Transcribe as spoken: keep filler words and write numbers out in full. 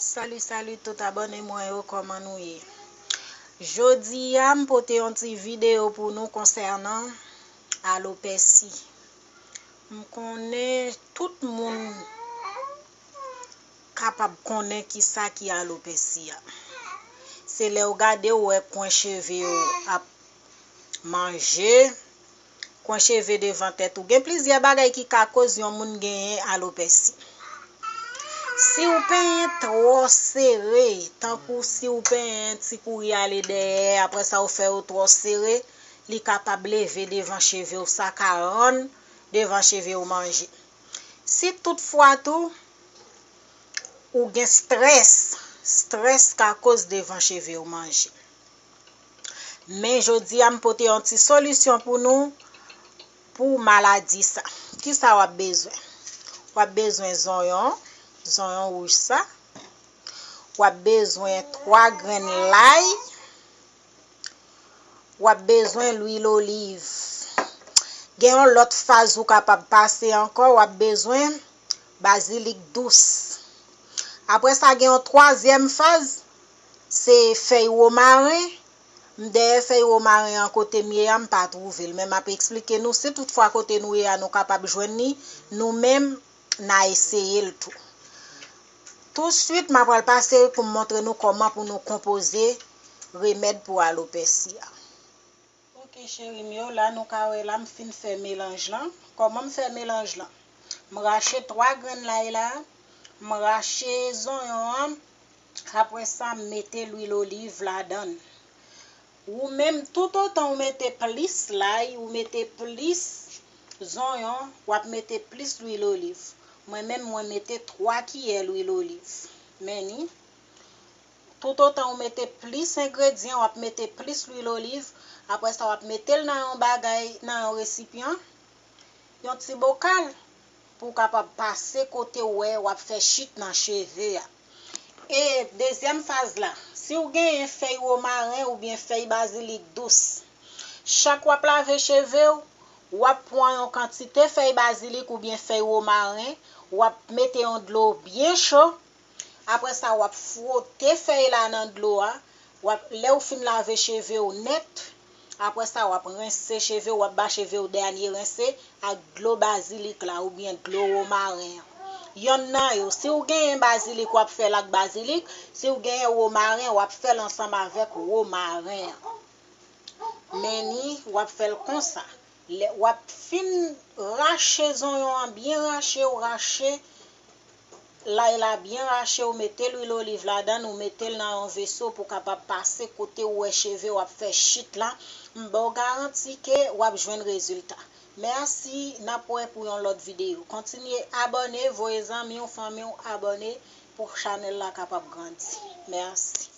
Salut, salut tout abòne mwen yo, kòman nou ye? Jodi a, m pote yon ti videyo pou nou konsènan alopèsi. M konnen tout moun kapab konnen kisa ki alopèsi a. Se lè w gade, w wè kwen cheve w ap manje, kwen cheve devan tèt ou. Gen plizyè bagay ki ka koz yon moun genyen alopèsi. Si w penyen twò sere, tankou si w penyen ti kouri ale dèyè, apre sa w fè yo twò sere, li kapab leve devan cheve w, sa ka rann devan cheve w manje. Si toutfwa tou, ou gen strès, strès ka koz devan cheve w manje. Men jodi a, m pote yon ti solisyon pou nou, pou maladi sa. Kisa w ap bezwen? W ap bezwen zonyon, zonyon wouj sa. W ap bezwen twa grenn lay. W ap bezwen lwil oliv. Gen yon lòt faz ou kapab pase ankò, w ap bezwen bazilik dous. Apre sa, gen yon twazyèm faz, se fèy womaren. M dèyè fèy womaren an kote m ye a, m pa twouve l, men m ap eksplike nou si toutfwa kote nou ye a nou kapab jwenn li, nou menm n a eseye l tou. Touswit, m ap pral pase pou m montre nou kòman pou nou konpoze remèd pou alopèsi a. Ok, cheri m yo, la nou ka wè la m fin fè melanj lan. Kòman m fè melanj lan? M rache twa grenn lay la, m rache zonyon an, apre sa m mete lwil oliv ladan l. Ou menm, toutotan ou mete plis lay, ou mete plis zonyon, w ap mete plis lwil oliv. Mwen menm, mwen mete twa kiyè lwil oliv. Men ni, toutotan ou mete plis engredyan, w ap mete plis lwil oliv. Apre sa, w ap mete l nan yon bagay, nan yon resipyan, yon ti bokal, pou w kapab pase kote w wè w ap fè chit nan cheve a. E dezyèm faz la, si w genyen fèy womaren oubyen fèy bazilik dous, chak w ap lave cheve w, w ap pran yon kantite fèy bazilik oubyen fèy womaren, w ap mete yon dlo byen cho. Apre sa, w ap fwote fèy la nan dlo a. W ap, lè w fin lave cheve w nèt, apre sa, w ap rense cheve w, w ap ba cheve w dènye rense ak dlo bazilik la oubyen dlo womaren an. Yonn nan yo, si w genyen bazilik, w ap fè l ak bazilik. Si w genyen womaren, w ap fè l ansanm avèk womaren an. Men ni, w ap fè l konsa. Lè w ap fin rache zonyon an, byen rache, w rache lay la byen rache, w mete lwil oliv ladan l, w mete l nan yon veso pou w kapab pase kote w wè cheve w ap fè chit la. M ba w garanti ke w ap jwenn rezilta. Mèsi, n ap wè pou yon lòt videyo. Kontinye abòne, voye zanmi w, fanmi w abòne pou chanèl la kapab grandi. Mèsi.